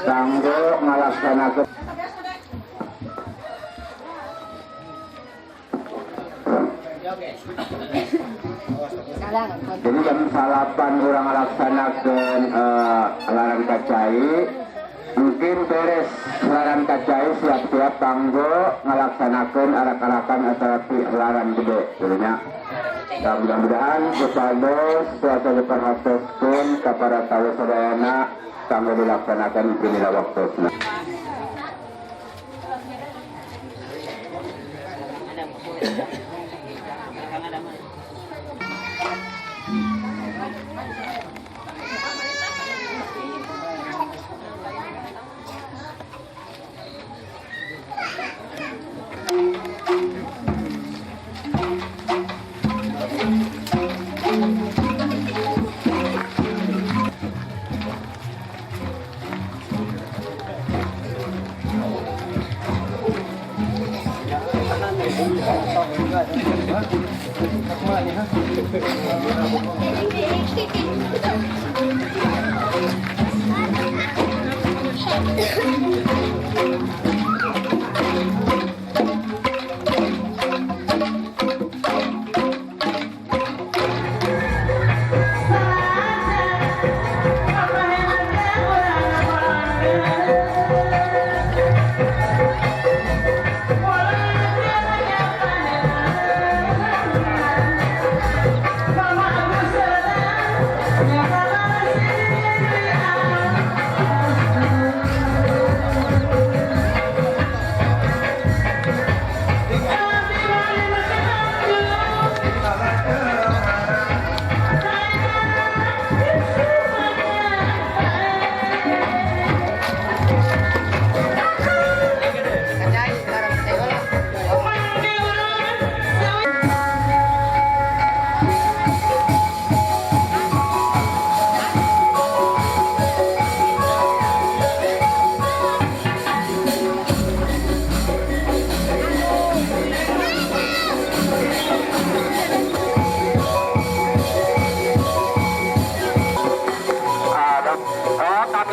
Kanggo ngalaksanakeun. Jadi jam 9 urang ngalaksanakeun laran kacai, mungkin beres laran kacai siap-siap kanggo ngalaksanakeun arak-arakan atau laran gede gitu nya. Nah, mudah-mudahan kusaldo suasa diperhatoskeun ka para tamu sadayana kanggo dilaksanakan pinila waktosna.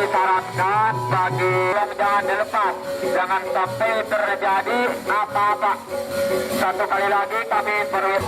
Sarankan bagi yang jangan dilepas, jangan sampai terjadi apa-apa. Satu kali lagi kami perlu.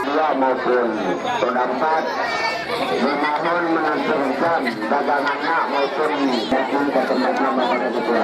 Dua maupun roda empat memohon mengantarkan dagangannya maupun datang ke tempatnya Bapak Ketua.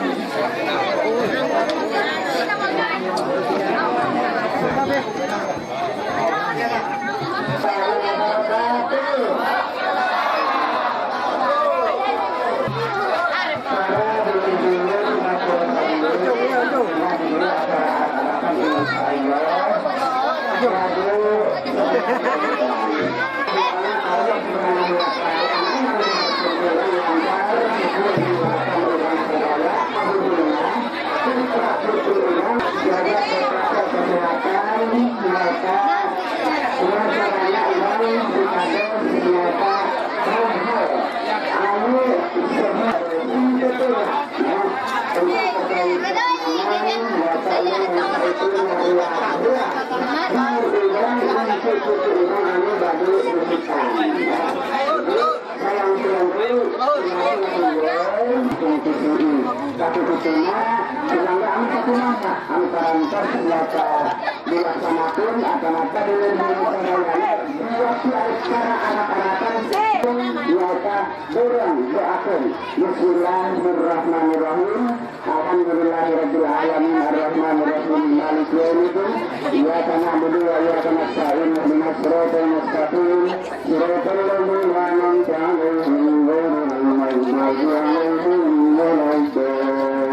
Bismillahirrahmanirrahim. Alhamdulillahirabbil alamin arrahmanirrahim maliki yaumiddin. Iyyaka na'budu wa iyyaka nasta'in ihdinas siratal mustaqim siratal ladzina an'amta 'alaihim ghairil maghdubi 'alaihim waladdallin.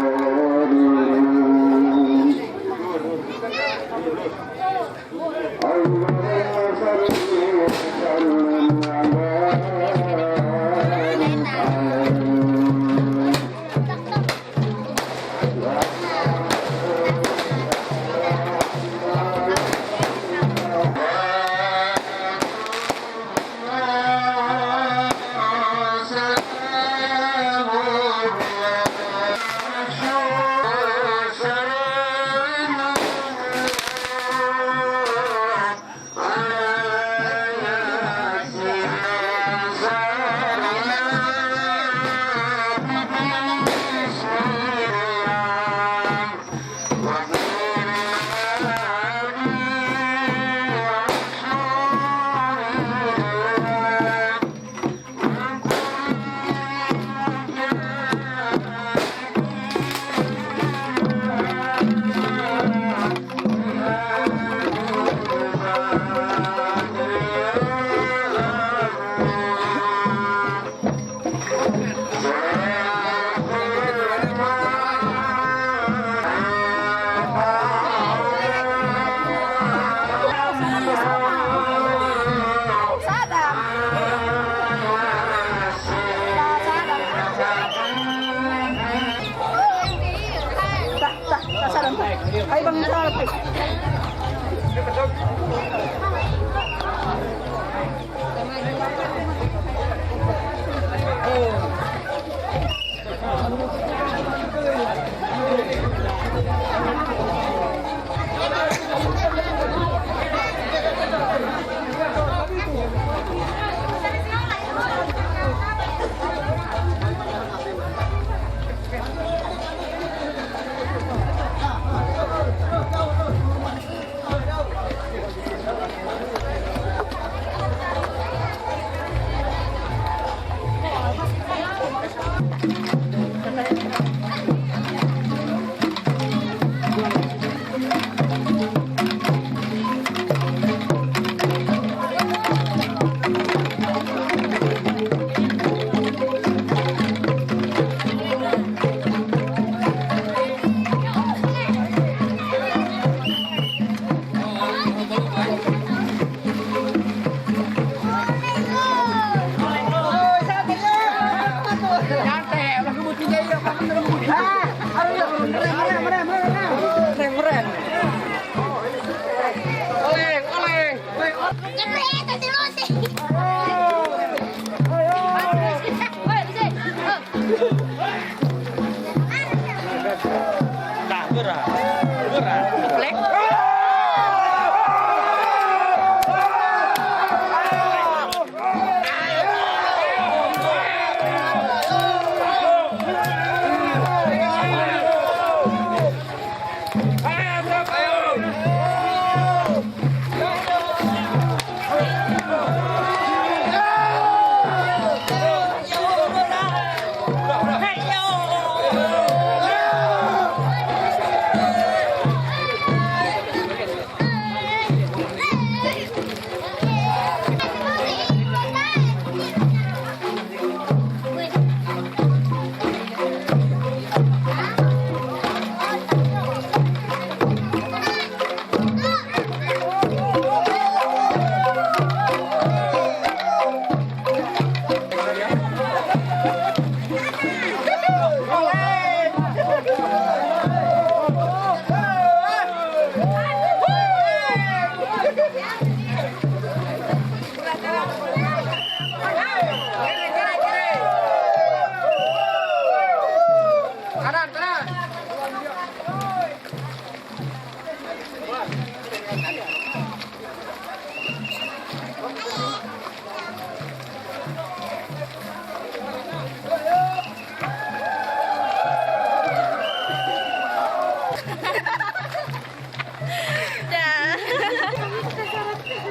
Allahumma shalli wa sallim 'ala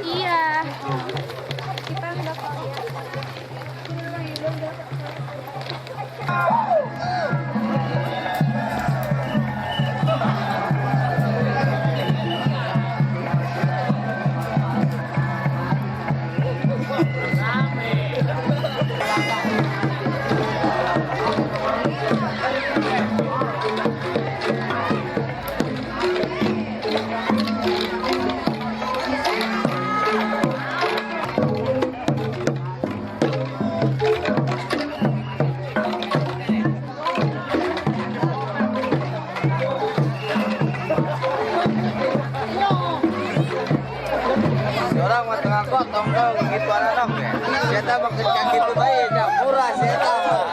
Iya. Orang mah tengah kotong dong gitu anak ya. Saya makin kaki itu baik, ya murah saya mah.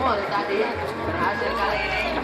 Tadi berhasil kali ini.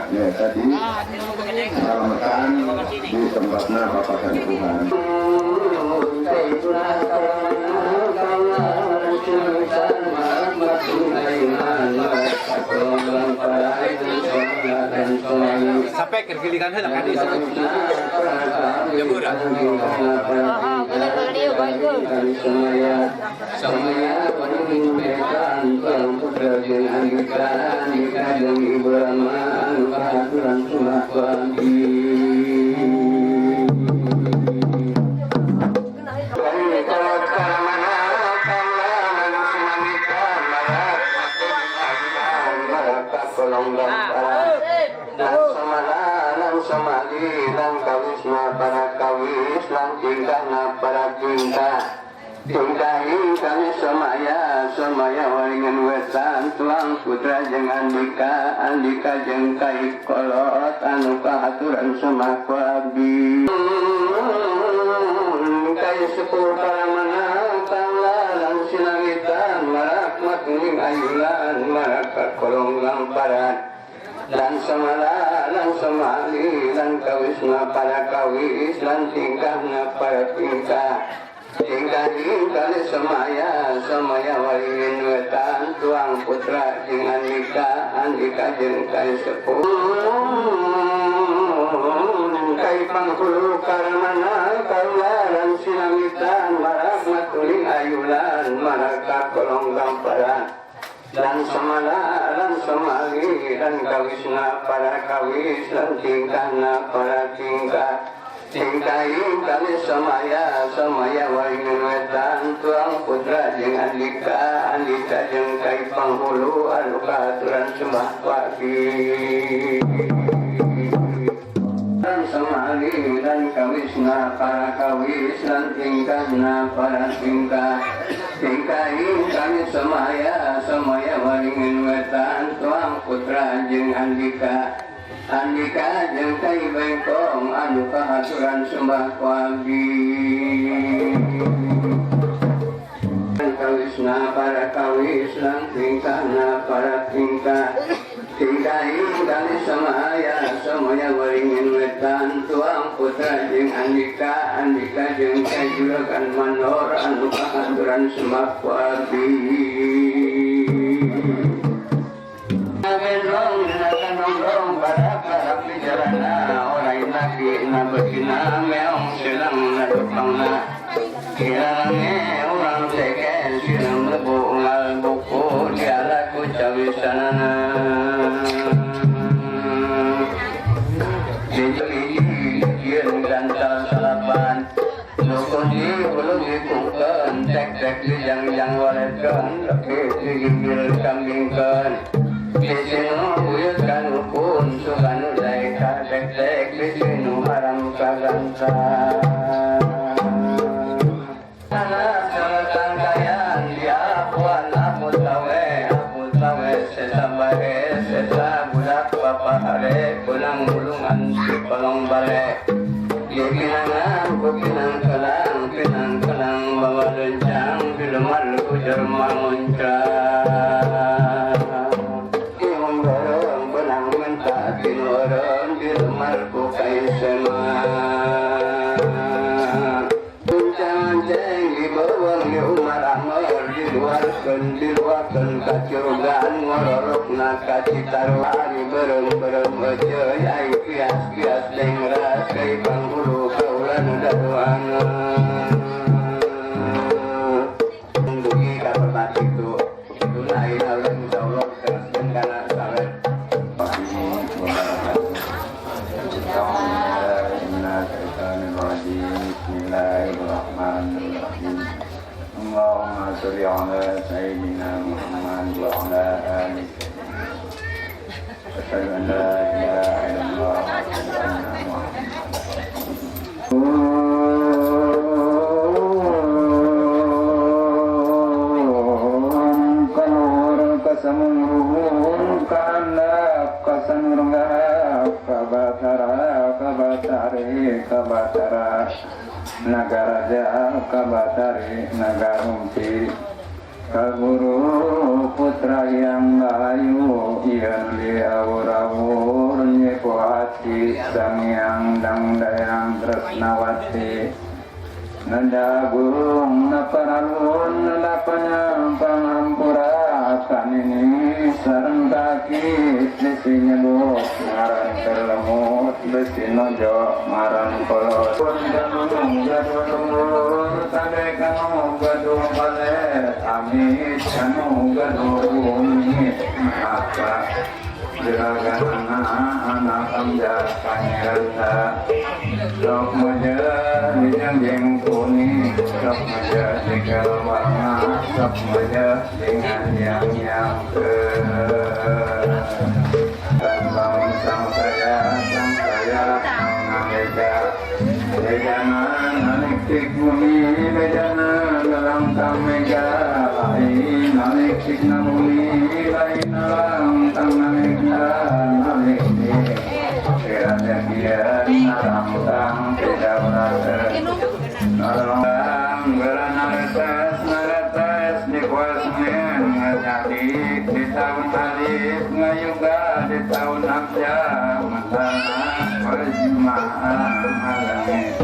Nyaeta di salametan di tempatna Bapak Kasepuhan. Sampai kergilikan heula ka dieu. Ya budak. Semaya waringan wetan tuang putra jeung Andika, Andika jeung kai kolot anu kahaturan semah ku abdi. Kai sepuh paramana panglalan sinangitan marakmat ning ayulan maraka kolong lamparan. Lan samala lan samali lan kawisna para kawis lan tingkahna para tingkah. Tingkah kali semaya semaya waringin wetan tuang putra jeung Andika, Andika jeung kai sepuh. Kai panghulu karmana kaularan sinamitan marakmatuling ayulan maraka kolong gamparan. Lan samala lan samali lan kawisna para kawis lan tingkahna para tingkah. Tingkai kali semaya semaya waringin wetan tuang putra jeung Andika, Andika jeung kai panghulu anu kahaturan sembah waki. Lan samali lan kawisna para kawis lan tingkahna para tingkah. Tingkai kali semaya semaya waringin wetan tuang putra jeung Andika, Andika jeung kai bengkong anu kahaturan sembah ku abdi. Kawisna para kawis lan tingkahna para tingkah. Tingkai kali semaya semaya waringin wetan tuang putra jeung Andika, Andika jeung kai juragan mandor anu kahaturan sembah ku abdi. Bendong nakanongrong barak-barak di jalana orai laki na betina meong silang na dupangna hilange orang teken silang lebu ngal buku dialaku cawisanana dijeli gantal salapan nukun di hulu dikungken tek-tek di jang-jang waletken lebih digigil kambingken Bisinu buyut kanukun sukanu daika tek-tek bisinu haram kaganta. Anak seletang kayan diapuan aku tawe sesambahe sesa budak bapahare pulang bulungan si pelong bale. Di pinangan ku pinang kelang pinang kelang bawa lencang bilemar ku jerma muncang. Diluarkan kacurugan ngororokna kacitaru ari berem-berem eceuy ai kias-kias dengras kai panghulu kaulan dadoana dugi ka tempat itu tunai alun insyaallah teraskeun kana sawet. Bismillahirrahmanirrahim. Allahumma sholli ala sayyidina Muhammad wa ala alihi. Asyhadu an la ilaha illallah wa asyhadu anna Muhammadan rasulullah. Kasamungruhun kanap kasanurga kabatara kabatari kabatara nagaraja kabatari nagarumpi Kaguru putra yang bayu yang diawur-awur nyepo hati sang yang dang dayang tresnawati nadagung naparalun nalapanyang pangampura kanini sareng kaki besi nyebut ngaran terlemut besi nojo ngaran kolot kanu gaduh tade kanu gaduh bale amit kanu gaduh bumi apa juragan anak amja pangeran sok maja dijang kuning sok maja dikel warna sok maja dengan yang ke tambang sang saya ngabeja bejanan nanik bumi bejanan dalam mega lain nanik bumi lain alam tang nanik nanik kiranya kian narang tidak merasa narang beranaretes naretes di kuasmen ngajadi di tahun alif ngayuga di tahun abja mentana berjumaan malangit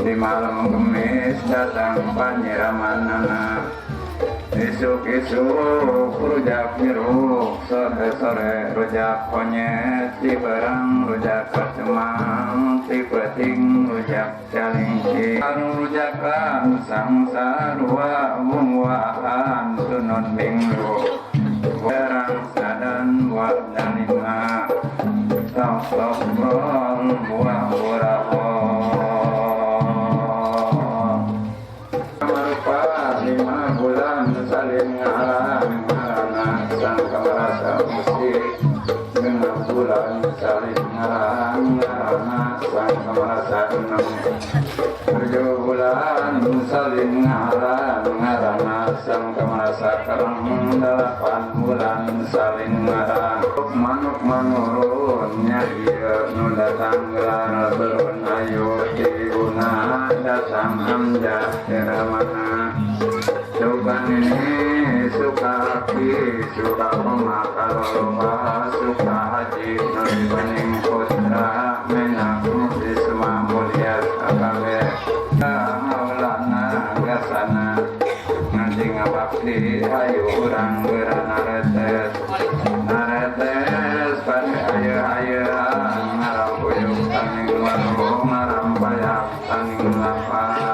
di malam kemis datang panyiraman anak isuk-isuk rujak jeruk, sore-sore rujak konyet, di barang rujak kacemang, di peting rujak calingci, rujakan sang sarua bunguaan tunun minggu, barang sadan buah dalima, tok-tok brong buah buraho. 5 bulan saling ngalang ngarana sang kamarasa musik 6 bulan saling ngalang ngarana sang kamarasa enam 7 bulan saling ngalang ngarana sang kamarasa kereng 8 bulan saling ngarang manuk manurun nya ieu nu datang gelar berun ayu tibuna datang hamja teramana suka ini suka aki suka pemakaloloba suka haji nuribaning putra menak bisma mulia sakabe maulana gasana ngaji ngabakti ayu urang geura naretes naretes pada ayo-ayo ngarampuyuk taning warung ngarampayak taning lapang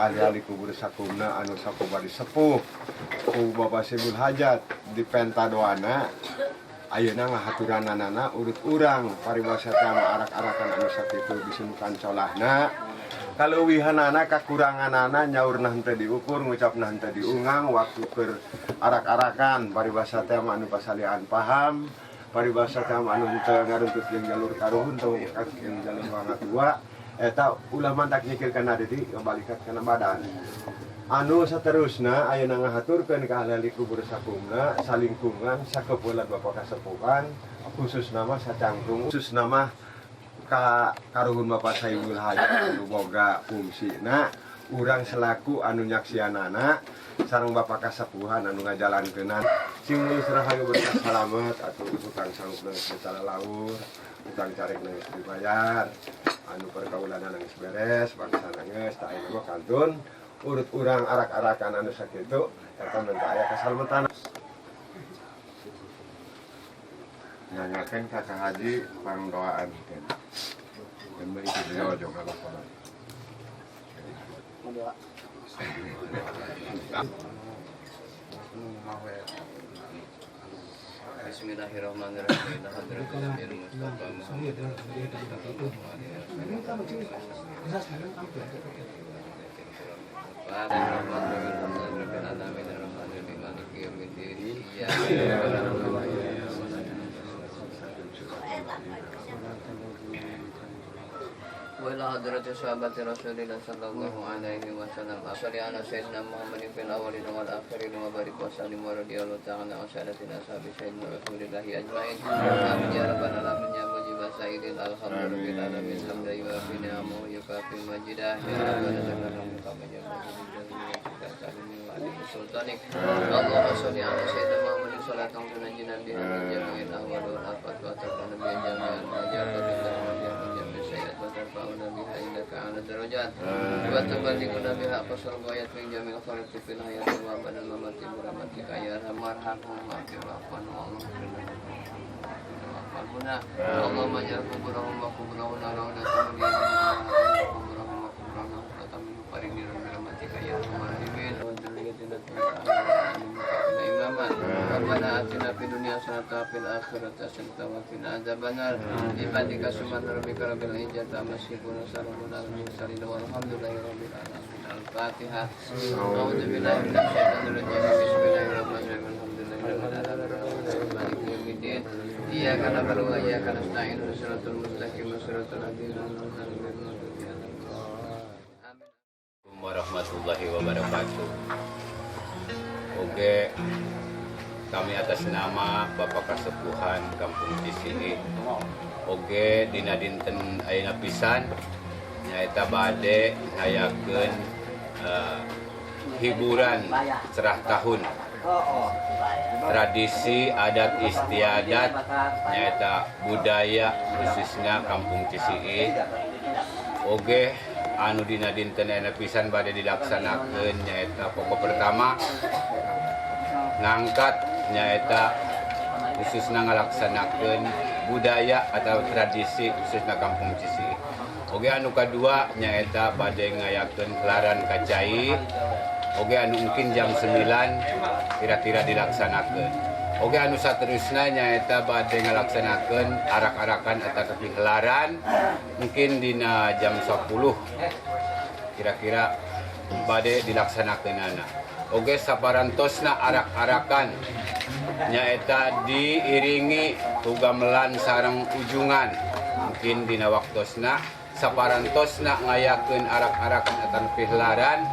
Ka ahli-ahli kubur sakumna anu sakubari sepuh ku Bapak Sohibul Hajat di pentadoana ayeuna ngahaturanana urut urang paribasa teh arak-arakan anu sakitu disunukan colahna, kaleuwihanana, kakuranganana, nyaurna henteu diukur, ngucapna henteu diungang waktu keur arak-arakan. Paribasa teh anu pasalian paham, paribasa teh anu henteu ngaruntut jeung jalur karuhun teu jeung jalur tua eta ulah mantak nyikir kana diri, balikat kana badan. Anu saterusna, ayeuna ngahaturkeun ka ahli kubur sakumna, salingkungan, sakepulan Bapak Kasepuhan, khusus nama sacangklung, khusus nama ka karuhun Bapak Sohibul Hajat anu boga fungsina urang selaku anu nyaksianana sareng Bapak Kasepuhan anu ngajalankeunana. Sing mulus rahayu, berkah, salamet atuh. Hutang sanggup geus laur, hutang carek geus dibayar, anu pergaulan geus beres, bangsa geus tah. Ayeuna mah kantun urut urang arak-arakan anu sakitu eta minta aya kasalametan. Nanyakeun ka Kang Haji pangdoaan kan. Dan mah itu dia ojo ngalakonan. Doa. Bismillahirrahmanirrahim. Hadratul Nabi Mustafa Muhammad sallallahu alaihi wasallam. Rabbil alamin arrahmanir rahim maliki yaumiddin. Iyyaka na'budu wa iyyaka nasta'in. Wa ila hadrati sahabati Rasulillah sallallahu alaihi wasallam. Shalli ala sayyidina Muhammadin fil awwalin wal akhirin wa barik wa sallim wa radiyallahu ta'ala an sadatina ashabi sayyidina Rasulillah ajmain. Amin ya rabbal alamin ya mujibas sayyidin. Alhamdulillahi alamin hamdan yuafi ni'amahu yukafi majidah. Ya rabbana lakal kama sultanik. Allahumma sholli ala sayyidina Muhammadin salatan tunajjina biha min jami'il ahwal wal afat wa tarfa'na biha jami'al hajat wa tutahhirna biha min jami'is sayyi'at wa tarfa'una biha indaka a'la darajat wa tuballighuna biha aqsal ghayat min jami'il khairati fil hayati wa ba'dal mamati bi rahmatika ya arhamar rahimin. Wa'fu anhum. Allahumma ij'al kuburahum wa kuburahuna rawdatan min kuburahum wa kuburahuna rawdatan min faridin bi rahmatika ya arhamar rahimin. Wa dzurriyyatina imaman. Rabbana atina fid dunya hasanatan wa fil akhirati hasanatan wa qina adzabannar. Ibadika subhana rabbika rabbil izzati amma yasifun wa salamun alal mursalin walhamdulillahi rabbil alamin. Al-Fatihah. A'udzu billahi minasyaitonir rajim. Bismillahirrahmanirrahim. Alhamdulillahi rabbil alamin maliki yaumiddin. Iyyaka na'budu wa iyyaka nasta'in. Ihdinas siratal mustaqim siratal ladzina an'amta 'alaihim ghairil maghdubi 'alaihim. Amin. Warahmatullahi wabarakatuh. Oke, kami atas nama Bapak Kasepuhan Kampung Cisilih. Oke, dina dinten ayeuna pisan nyaeta bade ngayakeun hiburan serah tahun, tradisi adat istiadat nyaeta budaya khususnya Kampung Cisilih. Oke, anu dina dinten ayeuna pisan bade dilaksanakeun nyaeta pokok pertama ngangkat nyaeta khususnya ngalaksanakeun budaya atau tradisi khususnya Kampung Cisilih. Oke, anu kedua nyaeta bade ngayakeun helaran kacai. Oke, anu mungkin jam 9 kira-kira dilaksanakeun. Oke, anu saterusna nyaeta bade ngalaksanakeun arak-arakan atau helaran mungkin dina jam 10 kira-kira bade dilaksanakeunana. Oke, saparantosna arak-arakan nyaeta diiringi ku gamelan sareng ujungan mungkin dina waktosna. Saparantosna ngayakeun arak-arakan atau helaran,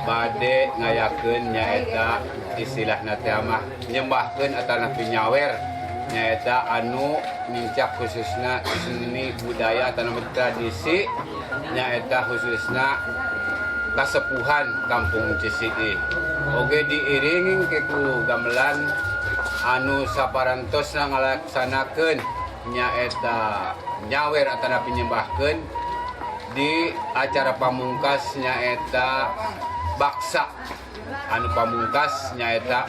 bade ngayakeun nyaeta istilahna teh mah nyembahkeun atanapi nyawer nyaeta anu nincak khususna seni budaya atau tradisi nyaeta khususna kasepuhan Kampung Cisilih. Oge diiringi ke ku gamelan. Anu saparantosna ngalaksanakeun nyaeta nyawer atanapi nyembahkeun di acara pamungkas nyaeta baksa anu pamungkas nyaeta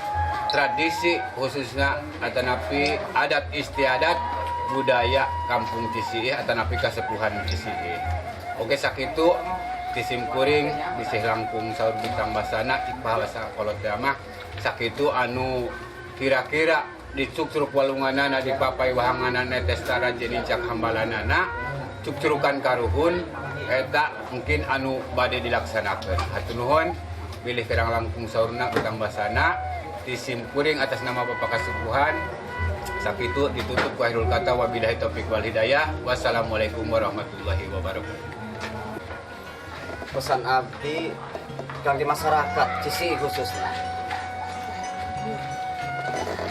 tradisi khususnya atanapi adat istiadat budaya Kampung Cisilih atanapi kasepuhan Cisilih. Oke, sakitu. Ti simkuring bisih langkung saur bitang basana ipah basa kolot mah sakitu anu kira-kira dicukcruk walunganana, dipapay wahanganana, testara nincak hambalanana, cukcrukan karuhun eta mungkin anu bade dilaksanakeun. Hatur nuhun bilih kirang langkung saurna bitang basana ti simkuring atas nama Bapak Kasubuhan. Sakitu ditutup ku akhirul kata, wabillahi taufik wal hidayah, wassalamualaikum warahmatullahi wabarakatuh. Pesan abdi kangge masyarakat Ciseih, khususnya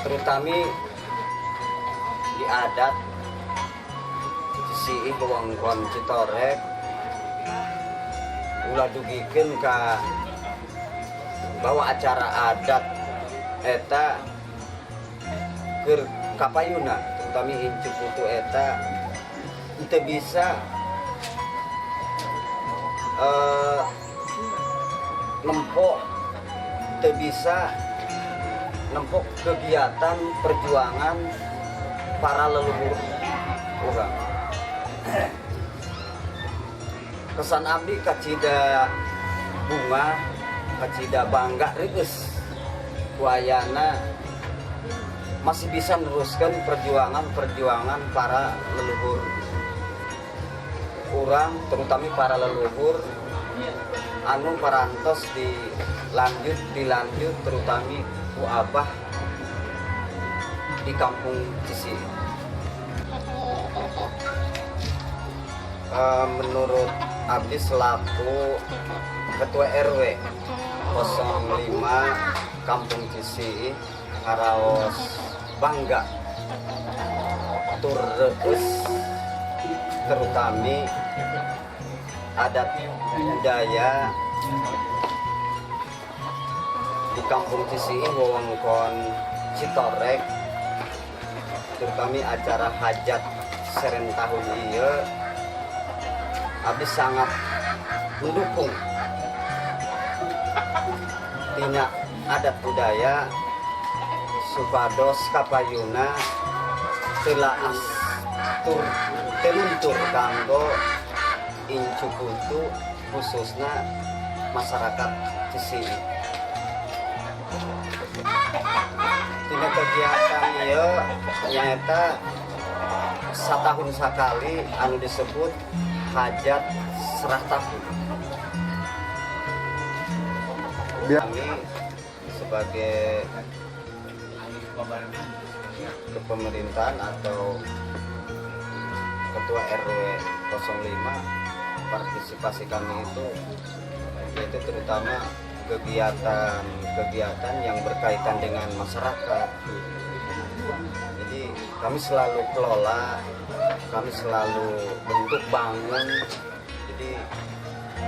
terutama di adat Ciseih wewengkon Citorek, ulah dugikeun ka bahwa acara adat eta keur kapayuna, terutama incu putu eta teu bisa nempok, teu bisa nempok kegiatan perjuangan para leluhur urang. Kesan abdi kacida bungah, kacida bangga reueus ku ayana masih bisa meneruskan perjuangan-perjuangan para leluhur urang, terutama para leluhur anu parantos dilanjut dilanjut terutama ku abah di kampung Ciseih. Menurut abdi selaku Ketua RW 05 Kampung Ciseih, karaos bangga tur reueus, terutama adat budaya di Kampung Ciseih wewengkon Citorek, terutama acara hajat seren tahun ieu, abdi sangat mendukung tina adat budaya supados kapayuna teu laas tur teu luntur kanggo incu putu, khususnya masyarakat Ciseih. Tina kegiatan ieu nyaeta satahun sakali anu disebut hajat serah tahun. Kami sebagai kepemerintahan atau Ketua RW 05, partisipasi kami itu yaitu terutama kegiatan-kegiatan yang berkaitan dengan masyarakat. Jadi kami selalu kelola, kami selalu bentuk bangun. Jadi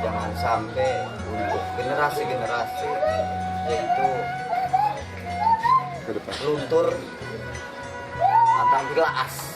jangan sampai untuk generasi-generasi yaitu Ke depan. Luntur atau laas.